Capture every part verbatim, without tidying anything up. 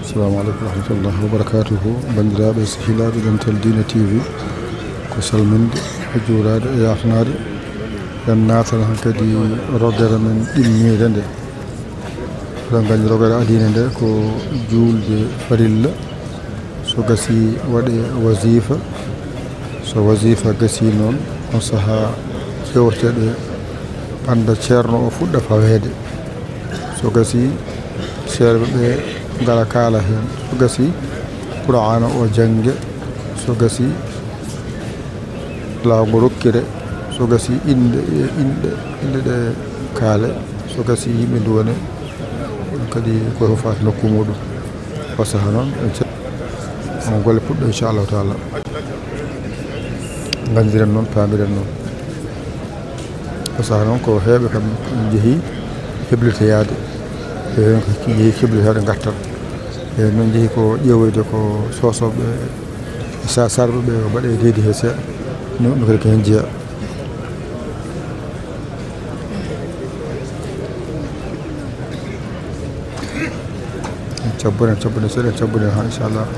Assalamu aleykum wa rahmatullahi wa barakatuhu. Banndiraaɓe, sehilaaɓe, Dental Diine T V, ko salminde, e juuraade, e yaafnaade. En naatan han kadi rogere men ɗimmiire nde. Eɗen nganndi rogere adiine nde ko juulde farilla. So gasi waɗe wasifa. So wasifa gasi noon, on sahaa ƴeewteɗe ɓannda ceerno o fuɗɗa faweede. So gasi, seerɓe ɓe ngara kaala heen. So gasi, Qur'aana o jannge. So gasi, laawol ngol rokkire. So gasi, innde, innde, innde ɗe kaale. So gasi, yimɓe nduwane. Ɗum kadi ko faati nokku muɗum. Ko saha noon, en ce-, on golle puɗɗo, inchallahu taala. Nganndiren noon, paamiren noon. Ko saha noon, ko heewɓe kam njehi heblitoyaade. Ko heewɓe jehi heblitoyaade ngartan. E noon jehi ko ƴeewoyde ko soosooɓe, sa-, sarɓe ɓe, ko mbaɗe deedi he seeɗa. No, no kadi ko heen jeyaa. Cabbuɗen, cabbuɗen, seeɗa cabbuɗen haa, inchallah.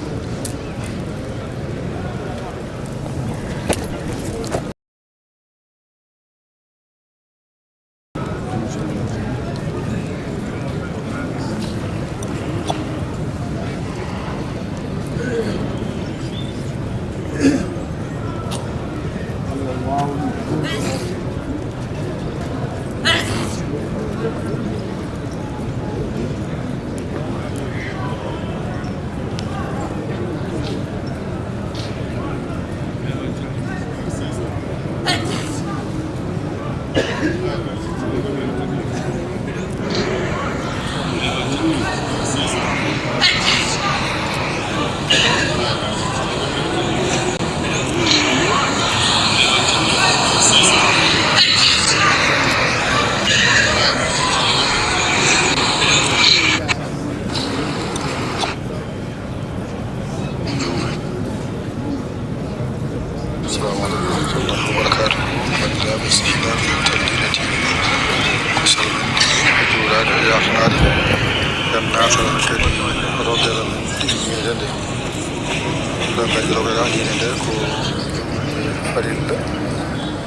Assalamu aleykum wa rahmatullahi wa barakatuh. Banndiraaɓe, sehilaaɓe, Dental Diine T V, ko salminde, e juuraade, e yaafnaade. En naatan kadi rogere men ɗimmiire nde. Ɗo kadi rogere adiine nde ko farilla.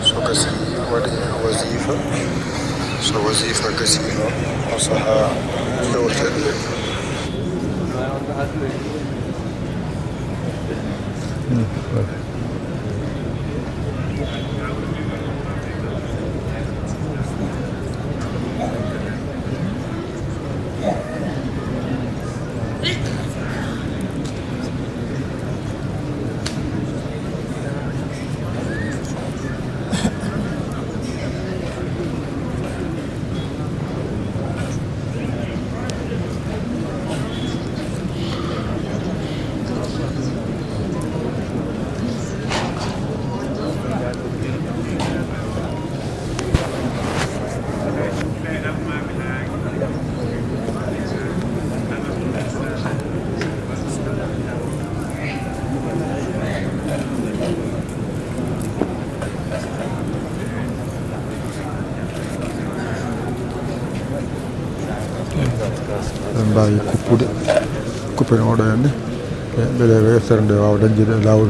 So gasi waɗe wasifa. So wasifa gasi noon, on sahaa ƴeewteɗe. Eɗen mbaawi kuppude, kuppen oɗo hannde. E mbele yettere nde waawa dañde laawol